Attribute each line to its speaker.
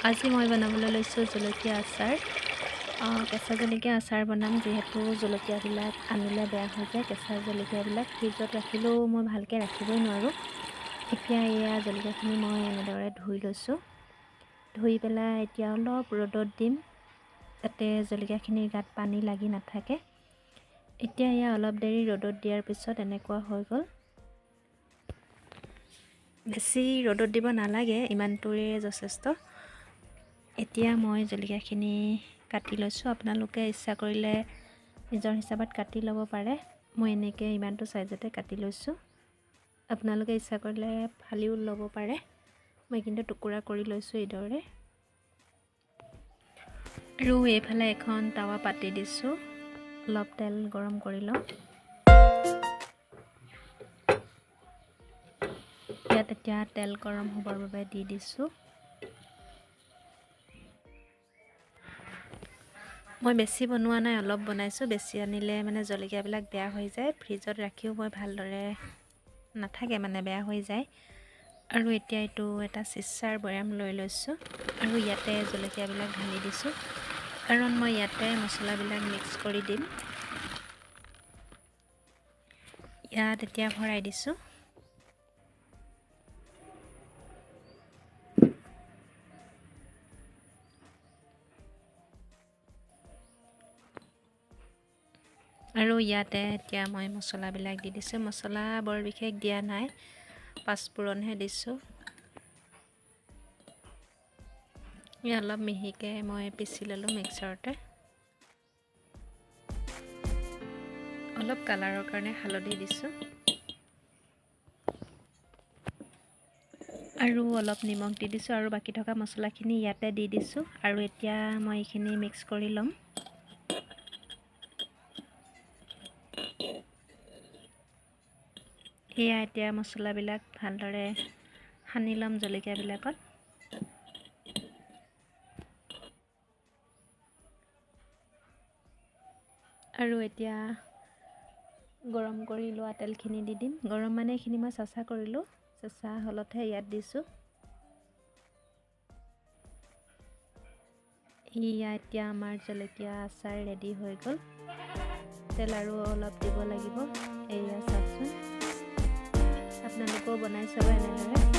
Speaker 1: আজি মই বনাবলৈ লৈছোঁ জলকীয়া আচাৰ। কেঁচা জলকীয়া আচাৰ বনাম। যিহেতু জলকীয়াবিলাক আনিলে বেয়া হৈ যায়, কেঁচা জলকীয়াবিলাক ফ্ৰিজত ৰাখিলেও মই ভালকৈ ৰাখিবই নোৱাৰোঁ। এতিয়া এয়া জলকীয়াখিনি মই এনেদৰে ধুই লৈছোঁ। ধুই পেলাই এতিয়া অলপ ৰ'দত দিম, যাতে জলকীয়াখিনিৰ গাত পানী লাগি নাথাকে। এতিয়া এয়া অলপ দেৰি ৰ'দত দিয়াৰ পিছত এনেকুৱা হৈ গ'ল। বেছি ৰ'দত দিব নালাগে, ইমানটোৰে যথেষ্ট। এতিয়া মই জলকীয়াখিনি কাটি লৈছোঁ। আপোনালোকে ইচ্ছা কৰিলে নিজৰ হিচাপত কাটি ল'ব পাৰে। মই এনেকৈ ইমানটো চাইজতে কাটি লৈছোঁ। আপোনালোকে ইচ্ছা কৰিলে ফালিও ল'ব পাৰে। মই কিন্তু টুকুৰা কৰি লৈছোঁ এইদৰে। আৰু এইফালে এখন টাৱা পাতি দিছোঁ, অলপ তেল গৰম কৰি লওঁ। ইয়াত এতিয়া তেল গৰম হ'বৰ বাবে দি দিছোঁ। মই বেছি বনোৱা নাই, অলপ বনাইছোঁ। বেছি আনিলে মানে জলকীয়াবিলাক বেয়া হৈ যায়। ফ্ৰিজত ৰাখিও মই ভালদৰে নাথাকে, মানে বেয়া হৈ যায়। আৰু এতিয়া এইটো এটা চিচাৰ বৈয়াম লৈ লৈছোঁ আৰু ইয়াতে জলকীয়াবিলাক ঢালি দিছোঁ, কাৰণ মই ইয়াতে মছলাবিলাক মিক্স কৰি দিম। ইয়াত এতিয়া ভৰাই দিছোঁ। আৰু ইয়াতে এতিয়া মই মছলাবিলাক দি দিছোঁ। মছলা বৰ বিশেষ দিয়া নাই, পাঁচফোৰণহে দিছোঁ। অলপ মিহিকৈ মই পিচি ল'লোঁ মিক্সাৰতে। অলপ কালাৰৰ কাৰণে হালধি দিছোঁ আৰু অলপ নিমখ দি দিছোঁ। আৰু বাকী থকা মছলাখিনি ইয়াতে দি দিছোঁ। আৰু এতিয়া মই এইখিনি মিক্স কৰি ল'ম। এয়া এতিয়া মছলাবিলাক ভালদৰে সানি ল'ম জলকীয়াবিলাকত। আৰু এতিয়া গৰম কৰি লোৱা তেলখিনি দি দিম। গৰম মানে এইখিনি মই চেঁচা কৰিলোঁ, চেঁচা হ'লতহে ইয়াত দিছোঁ। এয়া এতিয়া আমাৰ জলকীয়া আচাৰ ৰেডি হৈ গ'ল। তেল আৰু অলপ দিব লাগিব। এয়া চাওকচোন, আপোনালোকেও বনাই চাব এনেদৰে।